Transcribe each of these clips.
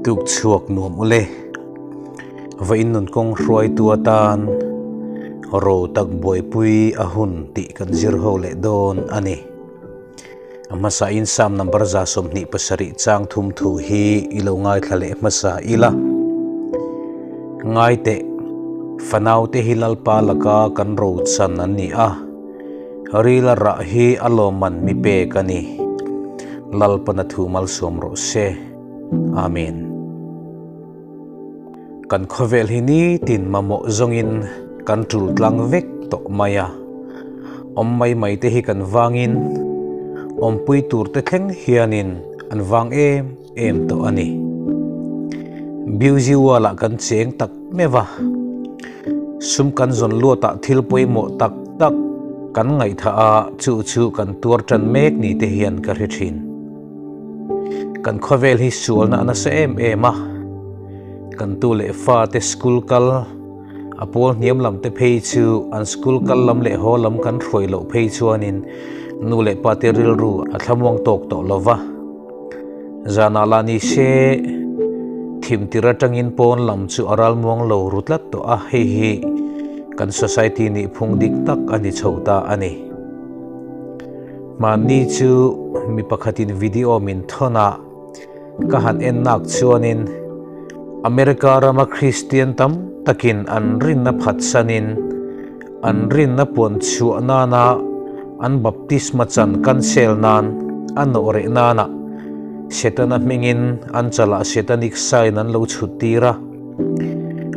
Tuk chhuak nuam ule. Va in nun kawng hruaitu atan ro tak buaipui a hun tih kan zir ho leh dawn a ni. A hmasa in Psalm number 27 chang thum thu hi i lo ngaithla leh hmasa ila. Ngai teh, fanau te hi Lalpa laka kan ro chan an ni a, rila rah hi a lawmman mi pek a ni. Lalpan a thu malsawm rawh se. Amen. Kan khawvel hi nitin mamawh zawngin kan tul tlang vek tawh mai a, awm mai mai te hi kan vangin awmpui tur te thleng hianin an vang em em tawh a ni. Busy world ah kan cheng tak meuh a, sum kan zawn luatah thil pawimawh tak tak kan ngaihthah a, chu chu kan tuar tan mek ni te hian ka hre thin. Kan khawvel hi sualna a nasa em em a, kan tu leh fa te school kal a pawl hniam lam te phei chu an school kal lam leh haw lam kan hruai loh phei chuanin nu leh pa te rilru a thlamuang tawk tawh lo va. Zanah lah ni se thim tir atangin pawn lam chu a ralmuang lo ru tlat tawh a, hei hi kan society nih phung dik tak a ni chho ta a ni. Mahni chu mi pakhatin video min thawn a, ka han en nak chuanin America rama Kristian tam takin an rinna phatsanin an rinna puan chhuah nana an baptisma chan cancel nan a nawh reh nana Setana hmingin an chalah Setanic sign an lo chhut tir a,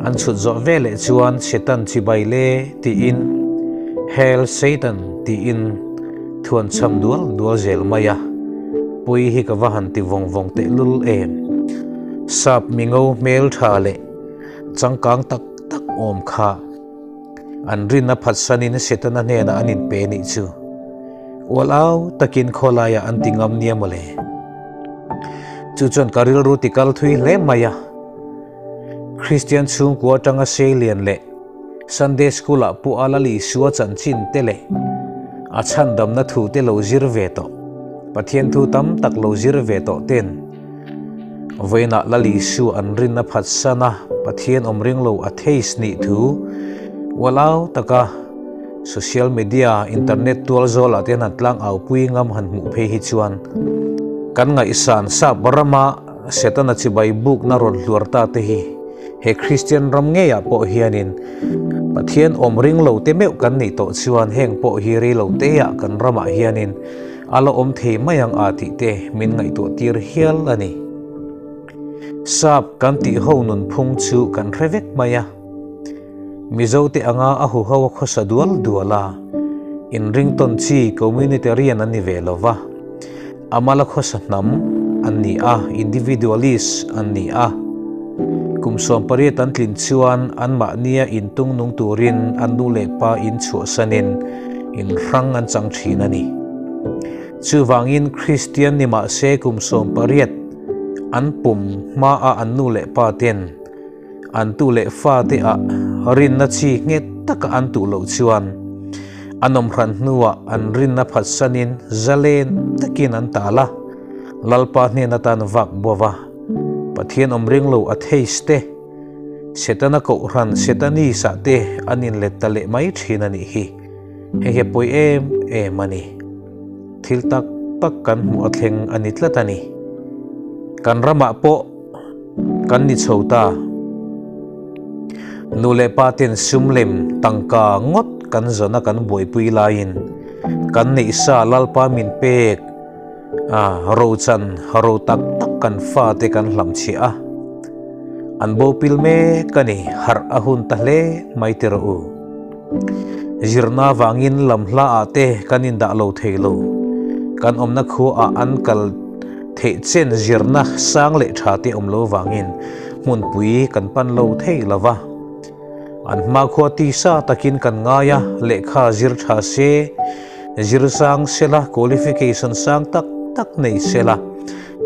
an chhut zawh veleh chuan Setan chibai le tiin Hail Satan tiin thuan cham dual dual zel mai a, pui hi ka va han ti vawng vawng teh lul em. Sap mingo hmel tha leh changkang tak tak awm kha an rinna phatsanin Setana hnenah an inpe nih chu. Ual au takin khawlaiah an ti ngam nia mawle. Chu chuan ka rilru ti kal thui hle mai a. Kristian chhungkua atanga seilian leh Sunday School ah Pu Ala Lisua chanchin te leh a chhandamna thu te lo zir ve tawh, Pathian thu tam tak lo zir ve tawh ten vawiinah La Lisua an rinna phatsan a, Pathian awm ring lo atheist nih thu ualau taka social media, internet tual zawlah te han tlang au pui ngam han hmuh phei hi chuan kan ngaihsan sap rama Setana chibai bukna rawn hluar ta te hi he Kristian ram ngeiah pawh hianin Pathian awm ring lo te meuh kan nih tawh chuan heng pawh hi rei lo teah kan ramah hianin a la awm thei mai ang a tih te min ngaihtuah tir hial a ni. Sap kan tih ho nunphung chu kan hre vek mai a. Mizo te anga a huho a khawsa dual dual a, inringtawn chi communitarian an ni ve lo va, a mala khawsa hnam an ni a, individualist an ni a. Kum 18 an tlin chuan anmahnia intung nung turin an nu leh pa in chhuahsanin inhrang an chang thin a ni. Chuvangin Kristian ni mahse kum 18 an pum hmaah an nu leh pa ten An tu leh fate ah rinna chi nghet taka an tuh loh chuan an awm hran hnuah an rinna phatsanin zalen takin an tal a, Lalpa hnen atan vak bo va, Pathian awm ring lo atheist te, Setana kohhran Setanist ah te an inlet ta leh mai thin a nih hi. Hei hi a pawi em em a ni. Thil tak tak kan hmuh a thleng a ni tlat a ni. Kan ramah pawh Kan ni chho ta. Nu leh pa ten sum lem tangka ngawt kan zawn a kan buaipui laiin kan neih sa Lalpa min pek a rochan ro tak tak kan fate kan hlam chhiah a. An bo pil mek a ni, harh a hun ta hle mai ti rawh u. Zirna vangin lam hla ah te kan indah lo thei lo. Kan awmna khua ah an kal Theih chen zirna sang leh tha te awm lo vangin hmunpui kan pan lo thei lo va. An hmakhua tisa takin kan ngai a, lehkha zir tha se, zir sang sela, qualification sang tak tak nei sela,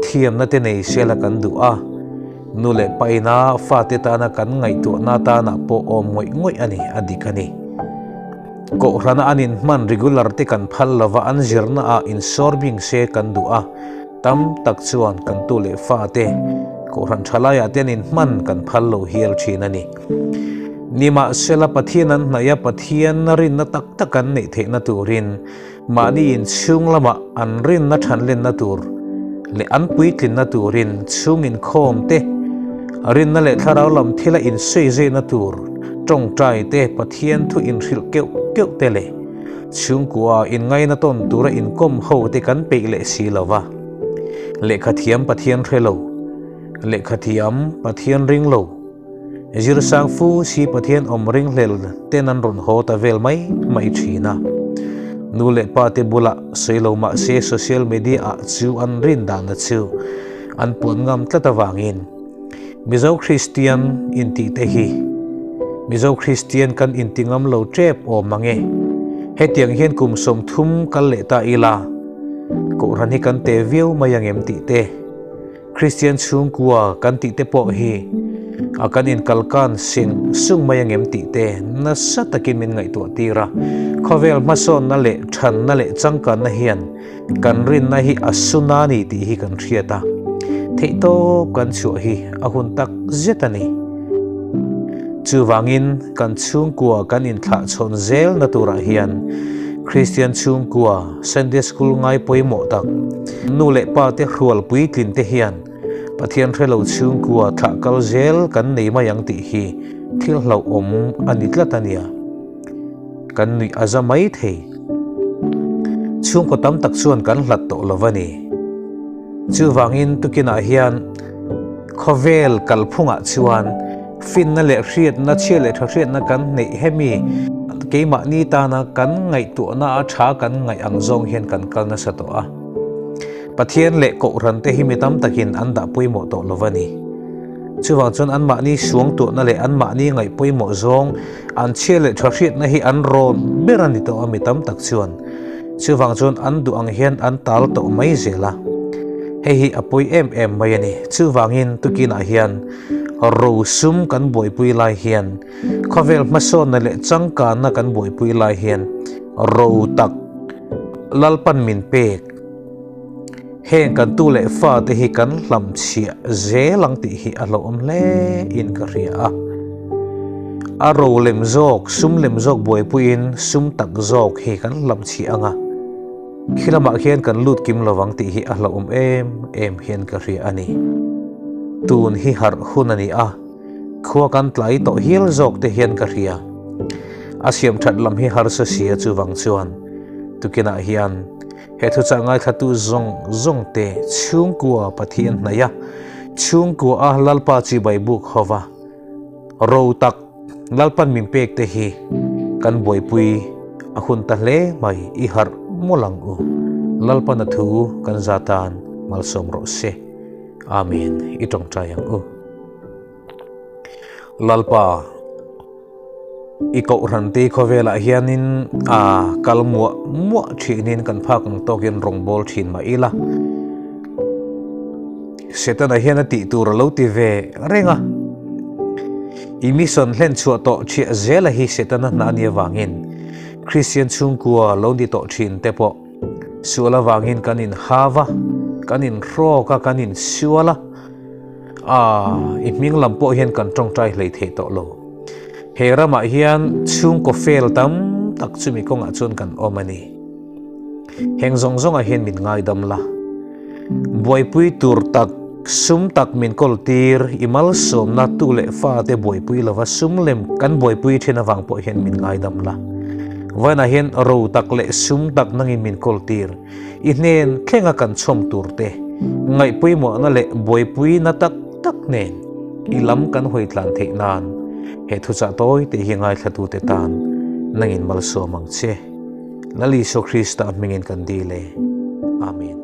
thiamna te nei sela kan duh a. Nu leh pa ina fate tana kan ngaihtuahna tanah pawh awm ngawih ngawih a ni, a dik a ni. Kohhrana an inhman regular te kan phal lova an zirna ah insawr bing se kan duh a, tam tak chuan kan tu leh fa te Kohhran thalaiah te an inhman kan phal lo hial thin a ni. Nimahsela Pathian an hnaih a, Pathian rinna tak tak an neih theihna turin mahni inchhung lamah an rinna thanlenna tur leh an puitlinna turin chhung inkhawm te, rinna leh thlarau lam thila insawizaina tur tawngtai te, Pathian thu inhrilh keuh keuh te leh chhungkua inngaina tawn tura inkawm ho te kan peih leh si lo va. Lehkhathiam Pathian hre lo, lehkhathiam Pathian ring lo, Zirsang fu si Pathian awm ringhlel ten an rawn haw ta vel mai mai thin a. Nu leh pa te bulah sawi lo mah se social media ah chu an rin dahna chu an puan ngam tlat avangin Mizo Kristian intih te hi Mizo Kristian kan inti ngam lo tep awm ang e. Hetiang hian kum 30 kal leh ta ila Kohhran hi kan te viau mai ang em tih te. Kristian chhungkua kan tih te pawh hi a kan inkalkan sing sung mai angem tih te nasa takin min ngaihtuah tir a. Khawvel hmasawnna leh thanna leh changkanna hian kan rinna hi a suna ni tih hi kan hriat a, theihtawp kan chhuah hi a hun tak zet a ni. Chuvangin kan chhungkua kan inthlahchhawn zelna turah hian Kristian chhungkua Sunday School ngai pawimawh tak, nu leh pa te hrual puitlin te hian Pathian hrelo chhungkua thlah kal zel kan nei mai ang tih hi thil hlauhawm a ni tlat a nia. Kan nuih a za mai thei. Chhungkaw tam tak chuan kan hlat tawh lo a ni. Chuvangin tukinah hian khawvel kalphungah chuan Finna leh hriatna, chhia leh tha hriatna kan neih hemi keimahni tana kan ngaihtuahna a tha kan ngaih ang zawng hian kan kal nasa tawh a. Pathian leh Kohhran te hi mi tam takin an dah pawimawh tawh lo a ni. Chuvang chuan anmahni suangtuahna leh anmahni ngaih pawimawh zawng an chhia leh tha hriatna hi an rawn ber a ni tawh a mi tam tak chuan. Chuvang chuan an duh ang hian an tal tawh mai zel a. Hei hi a pawi em em mai a ni. Chuvangin tukinah hian Rosum kan buaipui lai hian, khawvel hmasawnna leh changkanna kan buaipui lai hian ro tak Lalpan min pek. Heng kan tu leh fate hi kan hlamchhiah zel ang tih hi a hlauhawm hle in ka hria a. A ro lem zawk, sum lem zawk buaipuiin sum tak zawk hi kan hlamchhiah ang a. Khi lamah khian kan lut kim lovang tih hi a hlauhawm em em hian ka hria a ni. Tun hi harh hun a ni a, khua kan tlai tawh hial zawk te hian ka hria. A siam that lam hi harsa sia chuvang chuan tukinah hian he thuchah ngaithlatu zawng zawng te chhungkua Pathian hnaih a, chhungkua a Lalpa chibai buk hova ro tak Lalpan min pek te hi kan buaipui a hun ta hle mai i harh mawlh ang u. Lalpan a thu kan za tan malsawm rawh se. Amen i tawngtai ang u. Lalpa i kohhran te khawvelah hianin a kal muah muah thinin kan phak ang tawkin rawngbawl thin mah ila. Setana hian a tih tur a lo ti ve reng a. I mission hlen chhuah tawh thiah zela hi Setana hna a nih avangin Kristian chhungkua lo ni tawh thin te pawh sual avangin kan inhau a, kan inhrawk a, kan insual a. Aa, i hming lam pawh hian kan tawngtai hlei thei tawh lo. He ramah hian chhungkaw fel tam tak chumi kawngah chuan kan awm a ni. Heng zawng zawngah hian min ngaidam la. Buaipui tur tak, sum tak min kawl tir, i malsawmna tu leh fate buaipui lova sum lem kan buaipui thin avang pawh hian min ngaidam la. Vawiinah hian ro tak leh sum tak nangin min kawl tir, i hnen thlenga kan chhawm tur te, ngaihpawimawhna leh buaipuina tak tak nen i lam kan hawi tlan theih nan he thuchah tawi te hi ngaithlatute tan nangin malsawm ang che. Lal Isua Krista hmingin kan dil e. Amen.